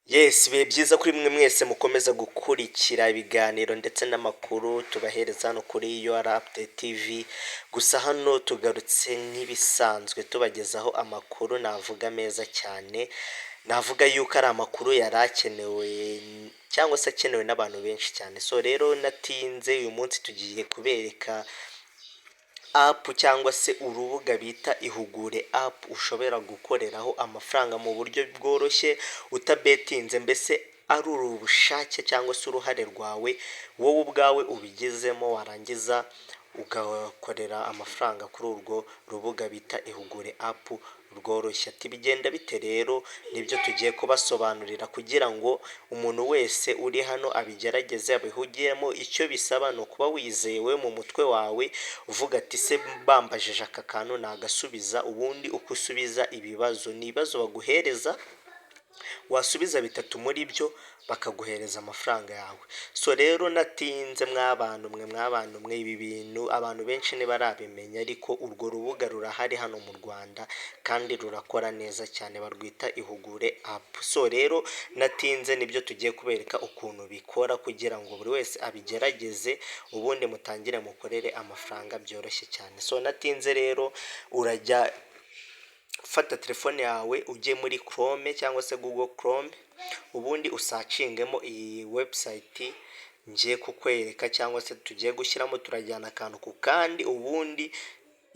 Yes, ibihe byiza kuri mwe mwese mukomeza gukurikira ibiganiro ndetse n'amakuru tubahereza hano kuri UR Update TV. Gusa hano tugarutse nk'ibisanzwe tubagezaho amakuru navuga meza cyane, navuga yuko ari amakuru yari akenewe cyangwa se akenewe n'abantu benshi cyane. So rero natinze, uyu munsi tugiye kubereka app cyangwa se urubuga bita Ihugure App, ushobora gukoreraho amafaranga mu buryo bworoshye utabetinze, mbese ari ubushake cyangwa se uruhare rwawe wowe ubwawe ubigezemo, warangiza ugakorera amafaranga kuri urwo rubuga bita Ihugure App rworoshye. Ati bigenda bite rero? Nibyo tugiye kubasobanurira kugira ngo umuntu wese uri hano abigerageze, abihugiremo. Icyo bisaba ni ukuba wizewe mu mutwe wawe, uvuga ati: "Se bambajije aka kantu nagasubiza?" Ubundi uko usubiza ibibazo, ni ibibazo baguhereza, wasubiza bitatu muri byo bakaguhereza amafaranga yawe. So rero natinze, mwabantu mwe, mwabantu mwe, ibi bintu abantu benshi ntibarabimenya, ariko urwo rubuga rurahari hano mu Rwanda kandi rurakora neza cyane, barwita Ihugure App. So rero natinze, nibyo tugiye kubereka ukuntu bikora kugira ngo buri wese abigerageze, ubundi mutangire mukorere amafaranga byoroshye cyane. So natinze rero, urajya ufata telefone yawe ujye muri Chrome cyangwa se Google Chrome, ubundi usearchingemo iyi website ngiye kukwereka cyangwa se tugiye gushyiramo. Turajyana akantu ku kandi, ubundi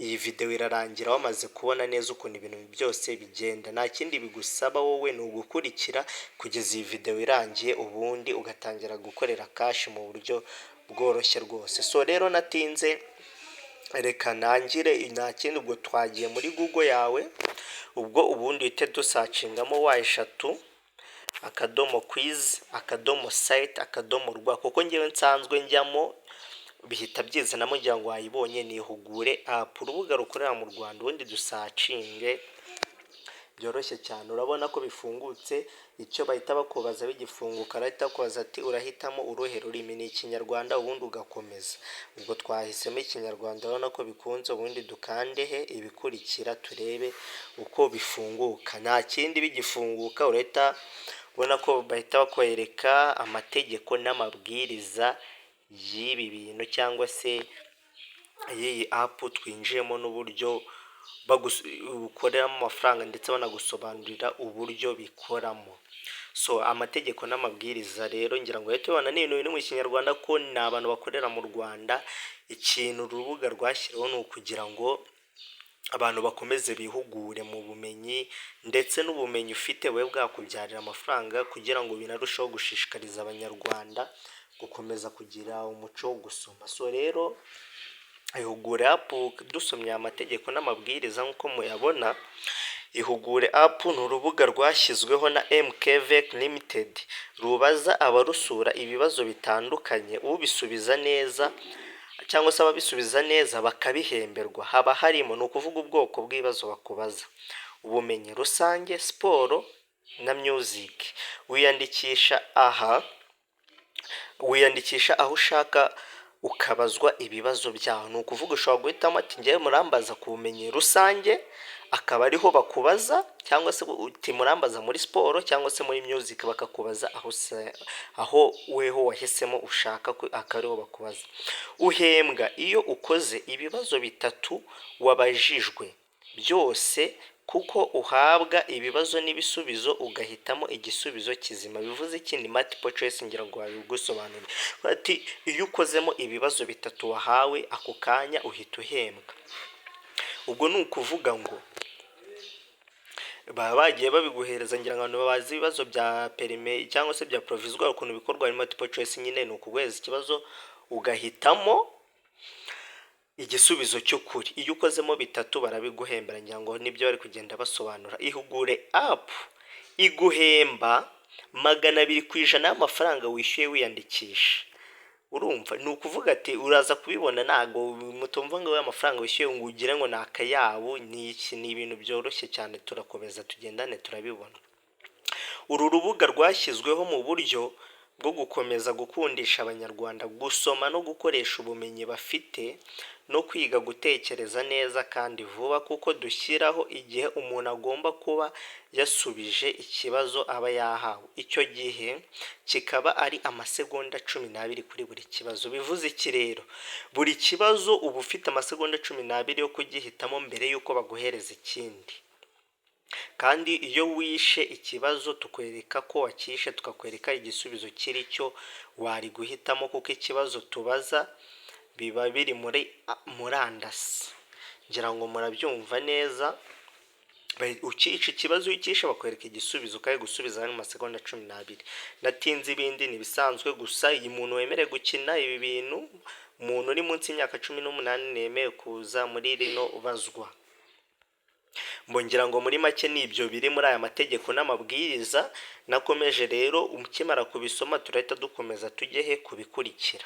iyi videwo irarangira wamaze kubona neza ukuntu ibintu byose bigenda. Nta kindi bigusaba wowe, ni ugukurikira kugeza iyi videwo irangiye, ubundi ugatangira gukorera cash mu buryo bworoshye rwose. So rero natinze, reka ntangire. Nta kindi, ubwo twagiye muri Google yawe, ubwo ubundi uhite dusearchingamo w3.quiz.site.rw, kuko ngewe nsanzwe njyamo bihita byizanamo. Ngira ngo wayibonye, ni Ihugure App, urubuga rukorera mu Rwanda. Ubundi dusearchinge byoroshye cyane, urabona ko bifungutse. Icyo bahita bakubaza bigifunguka, arahita bakubaza ati: "Urahitamo uruhe rurimi?" Ni Ikinyarwanda, ubundi ugakomeza. Ubwo twahisemo Ikinyarwanda, urabona ko bikunze. Ubundi dukande he ibikurikira, turebe uko bifunguka. Nta kindi, bigifunguka urahita ubona ko bahita bakwereka amategeko n'amabwiriza y'ibi bintu cyangwa se y'iyi app twinjiyemo, n'uburyo ukoreramo amafaranga, ndetse banagusobanurira uburyo bikoramo. So amategeko n'amabwiriza rero ngira ngo uhite ubibona, ni ibintu biri mu Kinyarwanda, ko ni abantu bakorera mu Rwanda. Ikintu urubuga rwashyiriweho ni ukugira ngo abantu bakomeze bihugure mu bumenyi, ndetse n'ubumenyi ufite bube bwakubyarira amafaranga, kugira ngo binarusheho gushishikariza Abanyarwanda gukomeza kugira umuco wo gusoma. So rero Ihugure App, dusomye aya mategeko n'amabwiriza nk'uko muyabona, Ihugure App ni urubuga rwashyizweho na MKVK Limited, rubaza abarusura ibibazo bitandukanye, ubisubiza neza cyangwa se ababisubiza neza bakabihemberwa. Haba harimo, ni ukuvuga ubwoko bw'ibibazo bakubaza, ubumenyi rusange, siporo na music. Wiyandikisha aha, wiyandikisha aho ushaka, ukabazwa ibibazo byaho. Ni ukuvuga ushobora guhitamo ati: "Ngewe murambaza ku bumenyi rusange", akaba ariho bakubaza, cyangwa se uti: "Murambaza muri siporo cyangwa se muri music", bakakubaza aho aho weho wahisemo ushaka, akaba ariho bakubaza. Uhembwa iyo ukoze ibibazo bitatu wabajijwe byose, kuko uhabwa ibibazo n'ibisubizo ugahitamo igisubizo kizima. Bivuze iki? Ni multiple choice, ngira ngo babigusobanurire. Bati iyo ukozemo ibibazo bitatu wahawe, ako kanya uhita uhembwa. Ubwo ni ukuvuga ngo baba bagiye babiguhereza. Ngira ngo abantu bazi ibibazo bya permis cyangwa se bya provisoire ukuntu bikorwa, ari multiple choice nyine, ni ukuguhereza ikibazo ugahitamo igisubizo cy'ukuri. Iyo ukozemo bitatu barabiguhembera, ngira ngo nibyo bari kugenda basobanura. Ihugure App iguhemba 200% y'amafaranga wishyuye wiyandikisha. Urumva ni ukuvuga ati uraza kubibona, ntabwo mutumva ngo amafaranga wishyuye ngo ugire ngo ni akayabo, ni iki? Ni ibintu byoroshye cyane, turakomeza tugendane turabibona. Uru rubuga rwashyizweho mu buryo bwo gukomeza gukundisha Abanyarwanda gusoma no gukoresha ubumenyi bafite no kwiga gutekereza neza kandi vuba, kuko dushyiraho igihe umuntu agomba kuba yasubije ikibazo aba yahawe, icyo gihe kikaba ari amasegonda 12 kuri buri kibazo. Bivuze iki rero? Buri kibazo uba ufite amasegonda 12 yo kugihitamo mbere y'uko baguhereza ikindi. Kandi iyo wishe ikibazo, tukwereka ko wakishe, tukakwereka igisubizo kiri cyo wari guhitamo, kuko ikibazo tubaza biba biri muri murandasi. Ngira ngo murabyumva neza. Ukica ikibazo, iyo ukishe bakwereka igisubizo, ukabigusubiza mu masegonda 12. Natinze, ibindi ni ibisanzwe. Gusa iyi muntu wemerewe gukina ibi bintu, umuntu uri munsi y'imyaka 18 ntiyemewe kuza muri rino bazwa. Ngira ngo muri make ni ibyo biri muri aya mategeko n'amabwiriza. Nakomeje rero, ukimara kubisoma turahita dukomeza tujye he kubikurikira.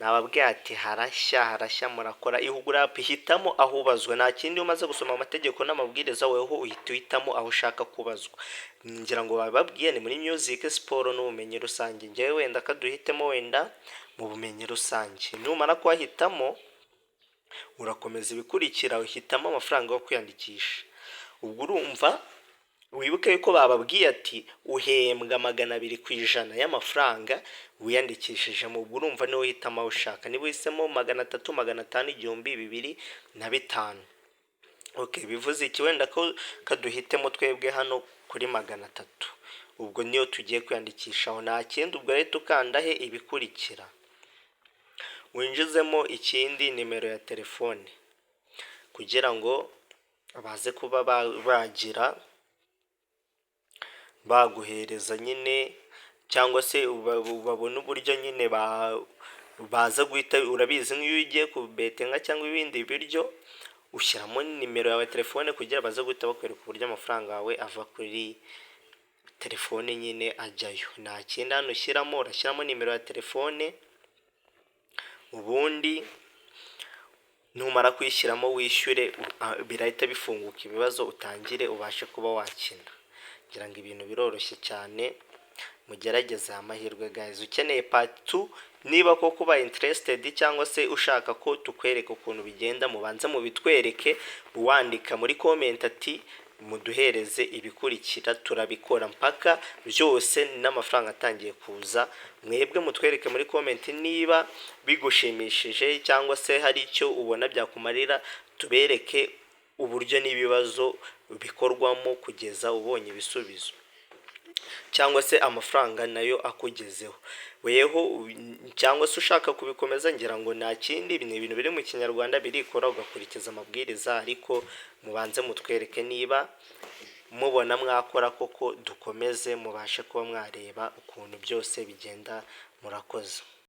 Nababwiye ati harashya, harashya, murakora ihugura app, hitamo aho ubazwa. Nta kindi, iyo umaze gusoma amategeko n'amabwiriza, weho uhita uhitamo aho ushaka kubazwa. Ngira ngo bababwiye ni muri music, siporo n'ubumenyi rusange. Ngewe wenda kaduhitemo wenda mu bumenyi rusange. Numara kuhahitamo, urakomeza ibikurikira, uhitamo amafaranga yo kwiyandikisha. Ubwo urumva, wibuke yuko bababwiye ati uhembwa 200% y'amafaranga wiyandikishijemo. Ubwo urumva niwe uhitamo aho ushaka, niba uhisemo 300, 500, 1000, 2000 na 5000. Okay, bivuze iki? Wenda ko kaduhitemo twebwe hano kuri 300, ubwo niyo tugiye kwiyandikishaho. Nta kindi, ubwo rero ukanda he ibikurikira, winjizemo ikindi nimero ya telefone kugira ngo baze kuba bagira baguhereza nyine, cyangwa se babone uburyo nyine baza guhita. Urabizi, nk'iyo ugiye kubetinga cyangwa ibindi biryo, ushyiramo nimero yawe ya telefone kugira baze guhita bakwereka uburyo amafaranga yawe ava kuri telefone nyine ajyayo. Nta kindi hano ushyiramo, urashyiramo nimero ya telefone, ubundi numara kuyishyiramo wishyure, birahita bifunguka ibibazo, utangire ubashe kuba wakina. Ngira ngo ibintu biroroshye cyane, mugerageze aya mahirwe guys. Ukeneye part 2, niba koko ubaye interested cyangwa se ushaka ko tukwereka ukuntu bigenda, mubanze mubitwereke wandika muri comment ati muduhereze ibikurikira, turabikora mpaka byose n'amafaranga atangiye kuza. Mwebwe mutwereke muri comment niba bigushimishije cyangwa se hari icyo ubona byakumarira, tubereke uburyo n'ibibazo bikorwamo kugeza ubonye ibisubizo cyangwa se amafaranga nayo akugezeho weho, cyangwa se ushaka kubikomeza. Ngira ngo nta kindi, ni ibintu biri mu Kinyarwanda, birikora ugakurikiza amabwiriza. Ariko mubanze mutwereke niba mubona mwakora koko, dukomeze mubashe kuba mwareba ukuntu byose bigenda. Murakoze.